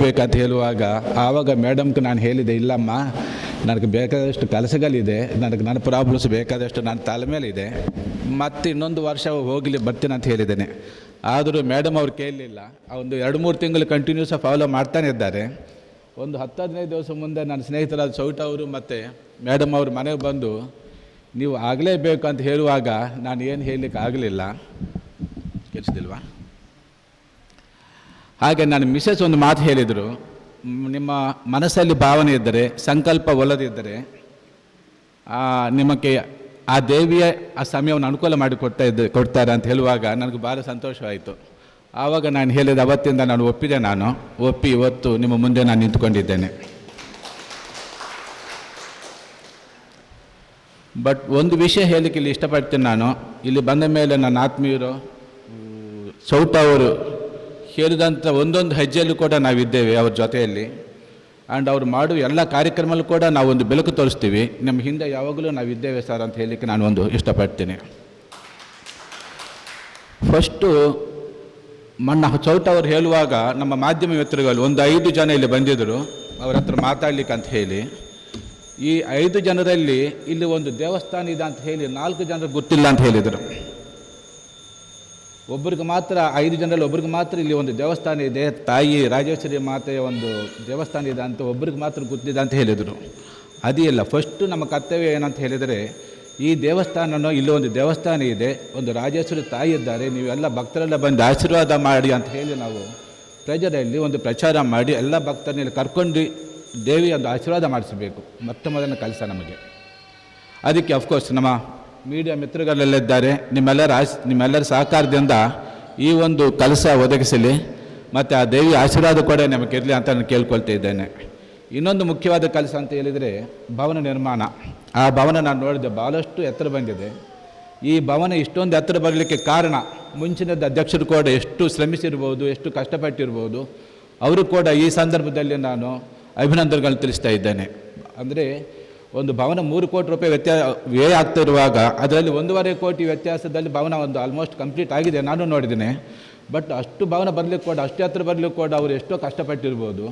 ಬೇಕಂತ ಹೇಳುವಾಗ ಆವಾಗ ಮೇಡಮ್ಗೆ ನಾನು ಹೇಳಿದೆ, ಇಲ್ಲಮ್ಮ ನನಗೆ ಬೇಕಾದಷ್ಟು ಕೆಲಸಗಳಿದೆ, ನನಗೆ ನನ್ನ ಪ್ರಾಬ್ಲಮ್ಸ್ ಬೇಕಾದಷ್ಟು ನನ್ನ ತಲೆ ಮೇಲಿದೆ, ಮತ್ತು ಇನ್ನೊಂದು ವರ್ಷ ಹೋಗಲಿ ಬರ್ತೀನಿ ಅಂತ ಹೇಳಿದ್ದೇನೆ. ಆದರೂ ಮೇಡಮ್ ಅವ್ರು ಕೇಳಲಿಲ್ಲ. ಒಂದು 2-3 ತಿಂಗಳು ಕಂಟಿನ್ಯೂಸ್ ಫಾಲೋ ಮಾಡ್ತಾನೆ ಇದ್ದಾರೆ. ಒಂದು 10-15 ದಿವಸ ಮುಂದೆ ನನ್ನ ಸ್ನೇಹಿತರಾದ ಚೌಟ ಅವರು ಮತ್ತು ಮೇಡಮ್ ಅವರು ಮನೆಗೆ ಬಂದು ನೀವು ಆಗಲೇಬೇಕು ಅಂತ ಹೇಳುವಾಗ ನಾನು ಏನು ಹೇಳಲಿಕ್ಕೆ ಆಗಲಿಲ್ಲ. ಕೇಳಿಸ್ತಿಲ್ವಾ? ಹಾಗೆ ನನ್ನ ಮಿಸಸ್ ಒಂದು ಮಾತು ಹೇಳಿದರು, ನಿಮ್ಮ ಮನಸ್ಸಲ್ಲಿ ಭಾವನೆ ಇದ್ದರೆ, ಸಂಕಲ್ಪ ಒಲ್ಲದಿದ್ದರೆ ನಿಮಗೆ ಆ ದೇವಿಯ ಆ ಸಮಯವನ್ನು ಅನುಕೂಲ ಮಾಡಿ ಕೊಡ್ತಾರೆ ಅಂತ ಹೇಳುವಾಗ ನನಗೆ ಭಾಳ ಸಂತೋಷವಾಯಿತು. ಆವಾಗ ನಾನು ಹೇಳಿದ ಅವತ್ತಿಂದ ನಾನು ಒಪ್ಪಿದೆ, ನಾನು ಒಪ್ಪಿ ಇವತ್ತು ನಿಮ್ಮ ಮುಂದೆ ನಾನು ನಿಂತುಕೊಂಡಿದ್ದೇನೆ. ಬಟ್ ಒಂದು ವಿಷಯ ಹೇಳಲಿಕ್ಕೆ ಇಲ್ಲಿ ಇಷ್ಟಪಡ್ತೀನಿ ನಾನು. ಇಲ್ಲಿ ಬಂದ ಮೇಲೆ ನನ್ನ ಆತ್ಮೀಯರು ಚೌಟ ಅವರು ಹೇಳಿದಂಥ ಒಂದೊಂದು ಹೆಜ್ಜೆಯಲ್ಲೂ ಕೂಡ ನಾವಿದ್ದೇವೆ ಅವ್ರ ಜೊತೆಯಲ್ಲಿ. ಆ್ಯಂಡ್ ಅವ್ರು ಮಾಡುವ ಎಲ್ಲ ಕಾರ್ಯಕ್ರಮಲ್ಲೂ ಕೂಡ ನಾವೊಂದು ಬೆಳಕು ತೋರಿಸ್ತೀವಿ, ನಮ್ಮ ಹಿಂದೆ ಯಾವಾಗಲೂ ನಾವಿದ್ದೇವೆ ಸರ್ ಅಂತ ಹೇಳಲಿಕ್ಕೆ ನಾನು ಒಂದು ಇಷ್ಟಪಡ್ತೀನಿ. ಫಸ್ಟು ಮೊನ್ನ ಚೌಟ ಅವರು ಹೇಳುವಾಗ ನಮ್ಮ ಮಾಧ್ಯಮ ಮಿತ್ರಗಳು ಒಂದು 5 ಜನ ಇಲ್ಲಿ ಬಂದಿದ್ದರು ಅವರ ಹತ್ರ ಮಾತಾಡಲಿಕ್ಕೆ ಅಂತ ಹೇಳಿ. ಈ 5 ಜನರಲ್ಲಿ ಇಲ್ಲಿ ಒಂದು ದೇವಸ್ಥಾನ ಇದೆ ಅಂತ ಹೇಳಿ 4 ಜನರಿಗೆ ಗೊತ್ತಿಲ್ಲ ಅಂತ ಹೇಳಿದರು. ಒಬ್ರಿಗೆ ಮಾತ್ರ, 5 ಜನರಲ್ಲಿ ಒಬ್ರಿಗೆ ಮಾತ್ರ ಇಲ್ಲಿ ಒಂದು ದೇವಸ್ಥಾನ ಇದೆ, ತಾಯಿ ರಾಜೇಶ್ವರಿ ಮಾತೆಯ ಒಂದು ದೇವಸ್ಥಾನ ಇದೆ ಅಂತ ಒಬ್ರಿಗೆ ಮಾತ್ರ ಗೊತ್ತಿದೆ ಅಂತ ಹೇಳಿದರು. ಅದೇ ಇಲ್ಲ, ಫಸ್ಟು ನಮ್ಮ ಕರ್ತವ್ಯ ಏನಂತ ಹೇಳಿದರೆ, ಈ ದೇವಸ್ಥಾನನೋ ಇಲ್ಲಿ ಒಂದು ದೇವಸ್ಥಾನ ಇದೆ, ಒಂದು ರಾಜೇಶ್ವರಿ ತಾಯಿ ಇದ್ದಾರೆ, ನೀವೆಲ್ಲ ಭಕ್ತರೆಲ್ಲ ಬಂದು ಆಶೀರ್ವಾದ ಮಾಡಿ ಅಂತ ಹೇಳಿ ನಾವು ಪ್ರಜರಲ್ಲಿ ಒಂದು ಪ್ರಚಾರ ಮಾಡಿ ಎಲ್ಲ ಭಕ್ತರನ್ನ ಕರ್ಕೊಂಡು ದೇವಿಯ ಒಂದು ಆಶೀರ್ವಾದ ಮಾಡಿಸಬೇಕು, ಮೊಟ್ಟ ಮೊದಲನೇ ಕೆಲಸ ನಮಗೆ. ಅದಕ್ಕೆ ಅಫ್ಕೋರ್ಸ್ ನಮ್ಮ ಮೀಡಿಯಾ ಮಿತ್ರಗಳೆಲ್ಲ ಇದ್ದಾರೆ, ನಿಮ್ಮೆಲ್ಲರ ಸಹಕಾರದಿಂದ ಈ ಒಂದು ಕೆಲಸ ಒದಗಿಸಲಿ ಮತ್ತು ಆ ದೇವಿಯ ಆಶೀರ್ವಾದ ಕೂಡ ನಮಗೆ ಇರಲಿ ಅಂತ ನಾನು ಕೇಳ್ಕೊಳ್ತಾ ಇದ್ದೇನೆ. ಇನ್ನೊಂದು ಮುಖ್ಯವಾದ ಕೆಲಸ ಅಂತ ಹೇಳಿದರೆ ಭವನ ನಿರ್ಮಾಣ. ಆ ಭವನ ನಾನು ನೋಡಿದೆ, ಭಾಳಷ್ಟು ಎತ್ತರ ಬಂದಿದೆ. ಈ ಭವನ ಇಷ್ಟೊಂದು ಎತ್ತರ ಬರಲಿಕ್ಕೆ ಕಾರಣ ಮುಂಚಿನದ ಅಧ್ಯಕ್ಷರು ಕೂಡ ಎಷ್ಟು ಶ್ರಮಿಸಿರ್ಬೋದು, ಎಷ್ಟು ಕಷ್ಟಪಟ್ಟಿರ್ಬೋದು, ಅವರು ಕೂಡ ಈ ಸಂದರ್ಭದಲ್ಲಿ ನಾನು ಅಭಿನಂದನೆಗಳನ್ನು ತಿಳಿಸ್ತಾ ಇದ್ದೇನೆ. ಅಂದರೆ ಒಂದು ಭವನ 3 ಕೋಟಿ ರೂಪಾಯಿ ವ್ಯಯ ಆಗ್ತಿರುವಾಗ ಅದರಲ್ಲಿ 1.5 ಕೋಟಿ ವ್ಯತ್ಯಾಸದಲ್ಲಿ ಭವನ ಒಂದು ಆಲ್ಮೋಸ್ಟ್ ಕಂಪ್ಲೀಟ್ ಆಗಿದೆ, ನಾನು ನೋಡಿದ್ದೇನೆ. ಬಟ್ ಅಷ್ಟು ಭವನ ಬರಲಿಕ್ಕೆ ಕೂಡ, ಅಷ್ಟೇ ಹತ್ರ ಬರಲಿಕ್ಕೆ ಕೂಡ ಅವರು ಎಷ್ಟೋ ಕಷ್ಟಪಟ್ಟಿರ್ಬೋದು.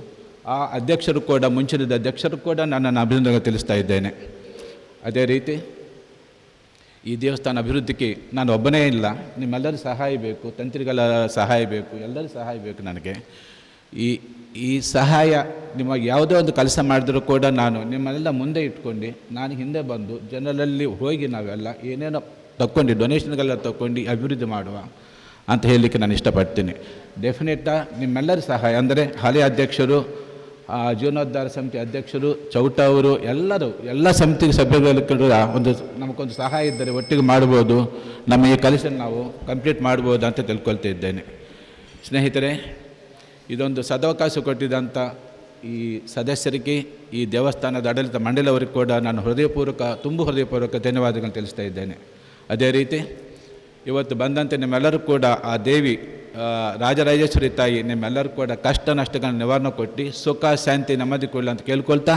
ಆ ಅಧ್ಯಕ್ಷರು ಕೂಡ, ಮುಂಚಿನದ ಅಧ್ಯಕ್ಷರು ಕೂಡ ನನ್ನ ಅಭಿನಂದನೆ ತಿಳಿಸ್ತಾ ಇದ್ದೇನೆ. ಅದೇ ರೀತಿ ಈ ದೇವಸ್ಥಾನ ಅಭಿವೃದ್ಧಿಗೆ ನಾನು ಒಬ್ಬನೇ ಇಲ್ಲ, ನಿಮ್ಮೆಲ್ಲರ ಸಹಾಯ ಬೇಕು, ತಂತ್ರಿಗಳ ಸಹಾಯ ಬೇಕು, ಎಲ್ಲರ ಸಹಾಯ ಬೇಕು ನನಗೆ. ಈ ಈ ಸಹಾಯ ನಿಮಗೆ ಯಾವುದೇ ಒಂದು ಕೆಲಸ ಮಾಡಿದರೂ ಕೂಡ ನಾನು ನಿಮ್ಮೆಲ್ಲ ಮುಂದೆ ಇಟ್ಕೊಂಡು ನಾನು ಹಿಂದೆ ಬಂದು ಜನರಲ್ಲಿ ಹೋಗಿ ನಾವೆಲ್ಲ ಏನೇನೋ ತಕ್ಕೊಂಡು ಡೊನೇಷನ್ಗೆಲ್ಲ ತಕ್ಕೊಂಡು ಅಭಿವೃದ್ಧಿ ಮಾಡುವ ಅಂತ ಹೇಳಲಿಕ್ಕೆ ನಾನು ಇಷ್ಟಪಡ್ತೀನಿ. ಡೆಫಿನೆಟಾಗಿ ನಿಮ್ಮೆಲ್ಲರ ಸಹಾಯ ಅಂದರೆ ಹಳೆಯ ಅಧ್ಯಕ್ಷರು, ಜೀರ್ಣೋದ್ಧಾರ ಸಮಿತಿ ಅಧ್ಯಕ್ಷರು, ಚೌಟ ಅವರು, ಎಲ್ಲರೂ ಎಲ್ಲ ಸಮಿತಿ ಸಭ್ಯರು ಕೂಡ ಒಂದು ನಮಗೊಂದು ಸಹಾಯ ಇದ್ದರೆ ಒಟ್ಟಿಗೆ ಮಾಡ್ಬೋದು, ನಮ್ಮ ಈ ಕೆಲಸ ನಾವು ಕಂಪ್ಲೀಟ್ ಮಾಡ್ಬೋದು ಅಂತ ತಿಳ್ಕೊಳ್ತಾ ಇದ್ದೇನೆ. ಸ್ನೇಹಿತರೆ, ಇದೊಂದು ಸದಾವಕಾಶ ಕೊಟ್ಟಿದ್ದಂಥ ಈ ಸದಸ್ಯರಿಗೆ, ಈ ದೇವಸ್ಥಾನದ ಆಡಳಿತ ಮಂಡಳಿಯವರಿಗೆ ಕೂಡ ನಾನು ಹೃದಯಪೂರ್ವಕ, ತುಂಬ ಹೃದಯಪೂರ್ವಕ ಧನ್ಯವಾದಗಳನ್ನು ತಿಳಿಸ್ತಾ ಇದ್ದೇನೆ. ಅದೇ ರೀತಿ ಇವತ್ತು ಬಂದಂತೆ ನಿಮ್ಮೆಲ್ಲರೂ ಕೂಡ ಆ ದೇವಿ ರಾಜರಾಜೇಶ್ವರಿ ತಾಯಿ ನಿಮ್ಮೆಲ್ಲರೂ ಕೂಡ ಕಷ್ಟ ನಷ್ಟಗಳನ್ನು ನಿವಾರಣೆ ಕೊಟ್ಟು ಸುಖ ಶಾಂತಿ ನೆಮ್ಮದಿ ಕೊಡಲಿ ಅಂತ ಕೇಳ್ಕೊಳ್ತಾ,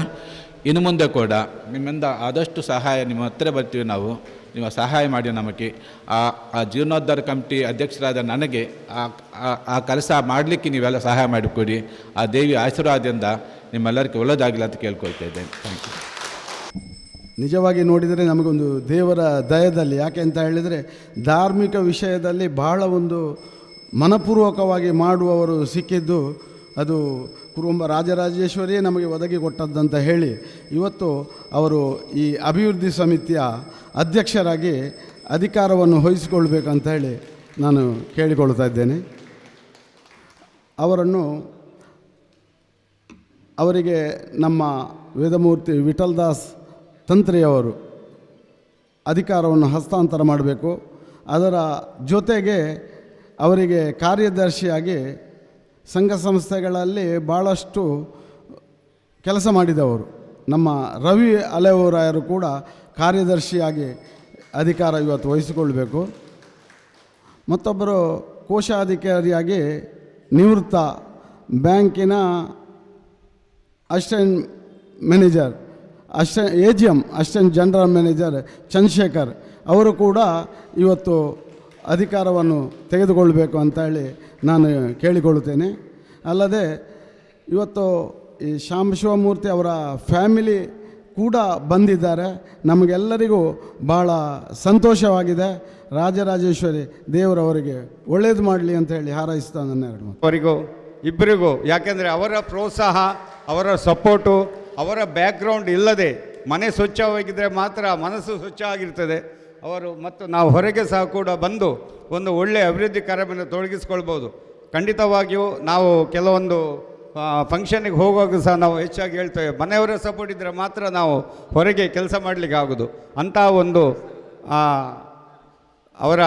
ಇನ್ನು ಮುಂದೆ ಕೂಡ ನಿಮ್ಮಿಂದ ಆದಷ್ಟು ಸಹಾಯ ನಿಮ್ಮ ಹತ್ತಿರ ಬರ್ತೀವಿ ನಾವು, ನೀವು ಸಹಾಯ ಮಾಡಿ ನಮಗೆ. ಆ ಜೀರ್ಣೋದ್ಧಾರ ಕಮಿಟಿ ಅಧ್ಯಕ್ಷರಾದ ನನಗೆ ಆ ಕೆಲಸ ಮಾಡಲಿಕ್ಕೆ ನೀವೆಲ್ಲ ಸಹಾಯ ಮಾಡಿಕೊಡಿ. ಆ ದೇವಿ ಆಶೀರ್ವಾದದಿಂದ ನಿಮ್ಮೆಲ್ಲರಿಗೂ ಒಳ್ಳೆಯದಾಗಲಿ ಅಂತ ಕೇಳ್ಕೊಳ್ತಾ ಇದ್ದೇನೆ. Thank you. ನಿಜವಾಗಿ ನೋಡಿದರೆ ನಮಗೊಂದು ದೇವರ ದಯದಲ್ಲಿ, ಯಾಕೆ ಅಂತ ಹೇಳಿದರೆ ಧಾರ್ಮಿಕ ವಿಷಯದಲ್ಲಿ ಬಹಳ ಒಂದು ಮನಪೂರ್ವಕವಾಗಿ ಮಾಡುವವರು ಸಿಕ್ಕಿದ್ದು ಅದು ಕುರುಂಬ ರಾಜರಾಜೇಶ್ವರಿಯೇ ನಮಗೆ ಒದಗಿ ಕೊಟ್ಟದ್ದಂತ ಹೇಳಿ ಇವತ್ತು ಅವರು ಈ ಅಭಿವೃದ್ಧಿ ಸಮಿತಿಯ ಅಧ್ಯಕ್ಷರಾಗಿ ಅಧಿಕಾರವನ್ನು ವಹಿಸಿಕೊಳ್ಬೇಕಂತ ಹೇಳಿ ನಾನು ಕೇಳಿಕೊಳ್ತಾ ಇದ್ದೇನೆ. ಅವರಿಗೆ ನಮ್ಮ ವೇದಮೂರ್ತಿ ವಿಠಲ್ ದಾಸ್ ತಂತ್ರಿಯವರು ಅಧಿಕಾರವನ್ನು ಹಸ್ತಾಂತರ ಮಾಡಬೇಕು. ಅದರ ಜೊತೆಗೆ ಅವರಿಗೆ ಕಾರ್ಯದರ್ಶಿಯಾಗಿ ಸಂಘ ಸಂಸ್ಥೆಗಳಲ್ಲಿ ಭಾಳಷ್ಟು ಕೆಲಸ ಮಾಡಿದವರು ನಮ್ಮ ರವಿ ಅಲೆವರಾಯರು ಕೂಡ ಕಾರ್ಯದರ್ಶಿಯಾಗಿ ಅಧಿಕಾರ ಇವತ್ತು ವಹಿಸಿಕೊಳ್ಬೇಕು. ಮತ್ತೊಬ್ಬರು ಕೋಶಾಧಿಕಾರಿಯಾಗಿ ನಿವೃತ್ತ ಬ್ಯಾಂಕಿನ assistant manager, assistant A G M, assistant general manager Chandrashekhar ಅವರು ಕೂಡ ಇವತ್ತು ಅಧಿಕಾರವನ್ನು ತೆಗೆದುಕೊಳ್ಳಬೇಕು ಅಂತ ಹೇಳಿ ನಾನು ಕೇಳಿಕೊಳ್ಳುತ್ತೇನೆ. ಅಲ್ಲದೆ ಇವತ್ತು ಈ ಶಾಂಬಶಿವಮೂರ್ತಿ ಅವರ ಫ್ಯಾಮಿಲಿ ಕೂಡ ಬಂದಿದ್ದಾರೆ. ನಮಗೆಲ್ಲರಿಗೂ ಭಾಳ ಸಂತೋಷವಾಗಿದೆ. ರಾಜರಾಜೇಶ್ವರಿ ದೇವರವರಿಗೆ ಒಳ್ಳೆಯದು ಮಾಡಲಿ ಅಂತ ಹೇಳಿ ಹಾರೈಸ್ತಾ ನನ್ನ ಎರಡು ಮಾತು. ಅವರಿಗೂ ಇಬ್ಬರಿಗೂ, ಯಾಕೆಂದರೆ ಅವರ ಪ್ರೋತ್ಸಾಹ, ಅವರ ಸಪೋರ್ಟು, ಅವರ ಬ್ಯಾಕ್ಗ್ರೌಂಡ್ ಇಲ್ಲದೆ ಮನೆ ಸ್ವಚ್ಛವಾಗಿದ್ದರೆ ಮಾತ್ರ ಮನಸ್ಸು ಸ್ವಚ್ಛ ಆಗಿರ್ತದೆ. ಅವರು ಮತ್ತು ನಾವು ಹೊರಗೆ ಸಹ ಕೂಡ ಬಂದು ಒಂದು ಒಳ್ಳೆಯ ಅಭಿವೃದ್ಧಿ ಕಾರ್ಯವನ್ನು ತೊಡಗಿಸ್ಕೊಳ್ಬೋದು. ಖಂಡಿತವಾಗಿಯೂ ನಾವು ಕೆಲವೊಂದು ಫಂಕ್ಷನಿಗೆ ಹೋಗುವಾಗ ಸಹ ನಾವು ಹೆಚ್ಚಾಗಿ ಹೇಳ್ತೇವೆ, ಮನೆಯವರ ಸಪೋರ್ಟ್ ಇದ್ದರೆ ಮಾತ್ರ ನಾವು ಹೊರಗೆ ಕೆಲಸ ಮಾಡಲಿಕ್ಕೆ ಆಗೋದು. ಅಂಥ ಒಂದು ಅವರ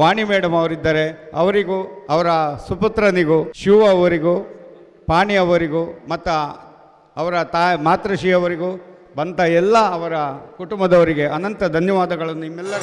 ವಾಣಿ ಮೇಡಮ್ ಅವರಿದ್ದಾರೆ, ಅವರಿಗೂ ಅವರ ಸುಪುತ್ರನಿಗೂ ಶಿವ ಅವರಿಗೂ ಪಾಣಿ ಅವರಿಗೂ ಮತ್ತು ಅವರ ಮಾತೃಶ್ರೀ ಅವರಿಗೂ ಬಂತ ಎಲ್ಲ ಅವರ ಕುಟುಂಬದವರಿಗೆ ಅನಂತ ಧನ್ಯವಾದಗಳನ್ನು ನಿಮ್ಮೆಲ್ಲರ.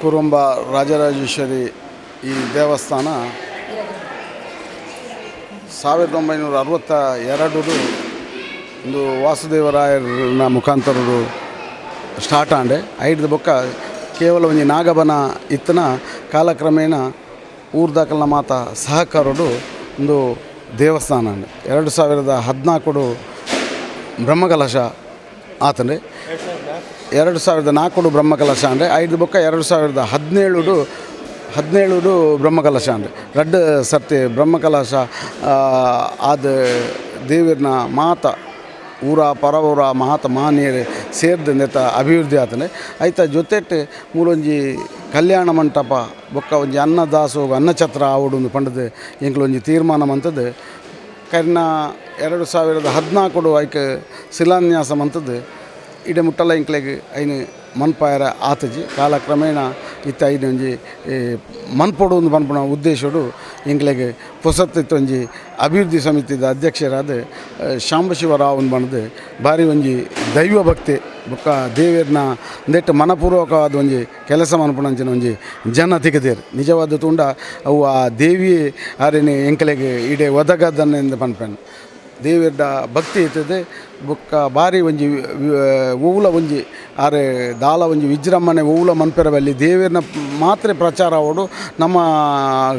ಕುರುಂಬ ರಾಜರಾಜೇಶ್ವರಿ ಈ ದೇವಸ್ಥಾನ 1962 ಒಂದು ವಾಸುದೇವರಾಯರನ ಮುಖಾಂತರರು ಸ್ಟಾರ್ಟ್ ಆಂಡೆ. ಐದು ಬೊಕ್ಕ ಕೇವಲ ಒಂಜಿ ನಾಗಬನ ಇತ್ತನ ಕಾಲಕ್ರಮೇಣ ಊರ್ದಾಕಲ್ನ ಮಾತ ಸಹಕಾರಡು ಒಂದು ದೇವಸ್ಥಾನ ಅಂಡೆ. 2014 ಬ್ರಹ್ಮಕಲಶ ಆತಂಡೆ, 2004 ಬ್ರಹ್ಮಕಲಶ ಅಂಡೆ. ಐದು ಬೊಕ್ಕ 2017 ಬ್ರಹ್ಮಕಲಶ ಅಂಡೆ. ರಡ್ಡು ಸರ್ತಿ ಬ್ರಹ್ಮಕಲಶ ಆದ ದೇವಿರ್ನ ಮಾತ ಊರ ಪರವೂರ ಮಹಾತ ಮಾನ್ಯರು ಸೇರಿದ ನೆತ್ತ ಅಭಿವೃದ್ಧಿ ಆತಂಡೆ. ಐತ ಜೊತೆಟ್ ಮೂಲೊಂಜಿ ಕಲ್ಯಾಣ ಮಂಟಪ ಬೊಕ್ಕ ಒಂಜಿ ಅನ್ನದಾಸೋಗ ಅನ್ನಛತ್ರ ಆವಡು ಪಂಡದು ಎಂಕ್ಲೊಂಜಿ ತೀರ್ಮಾನ ಮಂತದ್ದು. ಕರ್ನ 2014 ಐಕ್ ಶಿಲಾನ್ಯಾಸ ಮಂತದ್ದು. ಇಡೆ ಮುಟ್ಟಲ್ಲ ಎಂಕ್ಲೆಗ್ ಐನು ಮನ್ಪಾಯರ ಆತಜಿ ಕಾಲಕ್ರಮೇಣ ಇತ್ತ ಐನು ಒಂಜಿ ಮನ್ಪೊಡು ಒಂದು ಪನ್ಪುನ ಉದ್ದೇಶಡು ಎಂಕ್ಲೆಗ್ ಪೊಸತ್ತಿತ್ತು ಒಂಜಿ ಅಭಿವೃದ್ಧಿ ಸಮಿತಿದ ಅಧ್ಯಕ್ಷರಾದ ಶಾಂಬಶಿವರಾವ್ ಬಂದು ಭಾರಿ ಒಂಜಿ ದೈವ ಭಕ್ತಿ ಬೊಕ್ಕ ದೇವಿಯರ್ನ ನೆಟ್ಟು ಮನಪೂರ್ವಕವಾದ ಒಂಜಿ ಕೆಲಸ ಮನ್ಪುನಂಚಿನ ಒಂಜಿ ಜನ ತಿಗದೇರು ನಿಜವಾದ ತುಂಡ ಅವು ಆ ದೇವಿ ಆರೇನೆ ಎಂಕ್ಲೆಗ್ ಇಡೆ ಒದಗದನ್ನೆಂದು ಪನ್ಪೆನ್. ದೇವಿಯರ್ಡ ಭಕ್ತಿ ಇರ್ತದೆ ಬೊಕ್ಕ ಭಾರಿ ಒಂಜಿ ಓವುಲ ಒಂಜಿ ಆರೆ ದಾಲ ಒಂಜಿ ವಿಜೃಂಭಣೆ ಓವುಲ ಮನ್ಪೆರವಲ್ಲಿ ದೇವಿಯರ್ನ ಮಾತ್ರ ಪ್ರಚಾರ ಆವಡು ನಮ್ಮ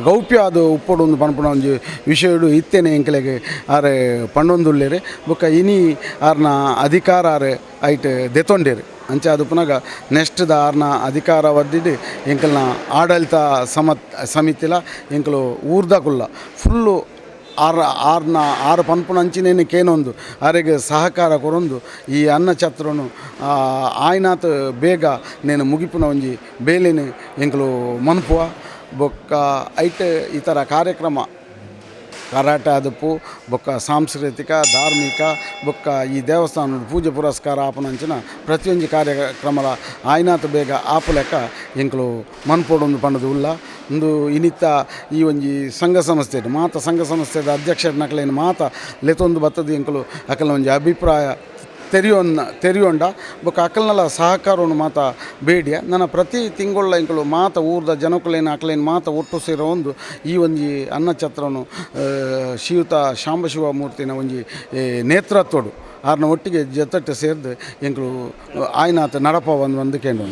ಗೌಪ್ಯ ಅದು ಉಪ್ಪೊಡು ಒಂದು ಪನ್ಪುನ ಒಂಜಿ ವಿಷಯಡು ಇತ್ತೇನೆ ಎಂಕ್ಲೆಗ್ ಆರೆ ಪಂಡೊಂದುಲ್ಲೇರು. ಬೊಕ್ಕ ಇನಿ ಆರ್ನ ಅಧಿಕಾರ ಆರೆ ಐಟ್ ದೆತೊಂಡೇರು. ಅಂಚೆ ಅದು ಪುನಗ ನೆಕ್ಸ್ಟ್ದ ಆರ್ನ ಅಧಿಕಾರ ವದ್ದಿದ್ದು ಎಂಕಲ್ನ ಆಡಳಿತ ಸಮಿತಿಲ ಎಂಕಲು ಊರ್ದಕುಲ್ಲ ಫುಲ್ಲು ಆರ್ ಆರ್ನ ಆರು ಪನ್ಪುನ ಅಂಚಿನೇನು ಕೇನೊಂದು ಆರೆಗೆ ಸಹಕಾರ ಕೊರೊಂದು ಈ ಅನ್ನಛತ್ರನು ಆಯ್ನಾತ್ ಬೇಗ ನೇನು ಮುಗಿಪುನ ಒಂಜಿ ಬೇಲೆನೆ ಎಂಕಲು ಮನ್ಪುವ. ಬೊಕ್ಕ ಐಟ್ ಈ ಥರ ಕಾರ್ಯಕ್ರಮ ಕರಾಟೆ ಆದಪ್ಪು ಬೊಕ್ಕ ಸಾಂಸ್ಕೃತಿಕ ಧಾರ್ಮಿಕ ಬೊಕ್ಕ ಈ ದೇವಸ್ಥಾನ ಪೂಜೆ ಪುರಸ್ಕಾರ ಆಪುನಂಚಿನ ಪ್ರತಿಯೊಂಜಿ ಕಾರ್ಯಕ್ರಮಲ ಆಯ್ನಾತ್ ಬೇಗ ಆಪುಲೆಕ್ಕ ಎಂಕಲು ಮನ್ಪೊಡೊಂದು ಪಂಡದು ಉಲ್ಲ. ಒಂದು ಇನಿತ್ತ ಈ ಒಂಜಿ ಸಂಘ ಸಂಸ್ಥೆ ಮಾತ ಸಂಘ ಸಂಸ್ಥೆದ ಅಧ್ಯಕ್ಷರನಕಲೇನು ಮಾತ ಲೆತೊಂದು ಬತ್ತದು ಎಂಕಲು ಅಕಲ್ನ ಒಂಜಿ ಅಭಿಪ್ರಾಯ ತೆರಿಯೊನ್ನ ತೆರಿಯೊಂಡ ಬೊಕ ಅಕಲ್ನಲ ಸಹಕಾರವನ್ನು ಮಾತ ಬೇಡಿಯ. ನನ ಪ್ರತಿ ತಿಂಗೊಳ್ಳ ಎಂಕುಲು ಮಾತ ಊರ್ದ ಜನಕುಲೇನ ಅಕ್ಲೇನ್ ಮಾತ ಒಟ್ಟು ಸೇರೊಂದು ಈ ಒಂಜಿ ಅನ್ನಛತ್ರನು ಶ್ರೀಯುತ ಶಾಂಬಶಿವ ಮೂರ್ತಿನ ಒಂಜಿ ನೇತೃತ್ವಡು ಆರ್ನ ಒಟ್ಟಿಗೆ ಜೊತೆಟ್ ಸೇರ್ದು ಎಂಕುಲು ಆಯ್ನಾತ್ ನಡಪ ಒಂದು ಒಂದು ಕೇಂದ್ರ.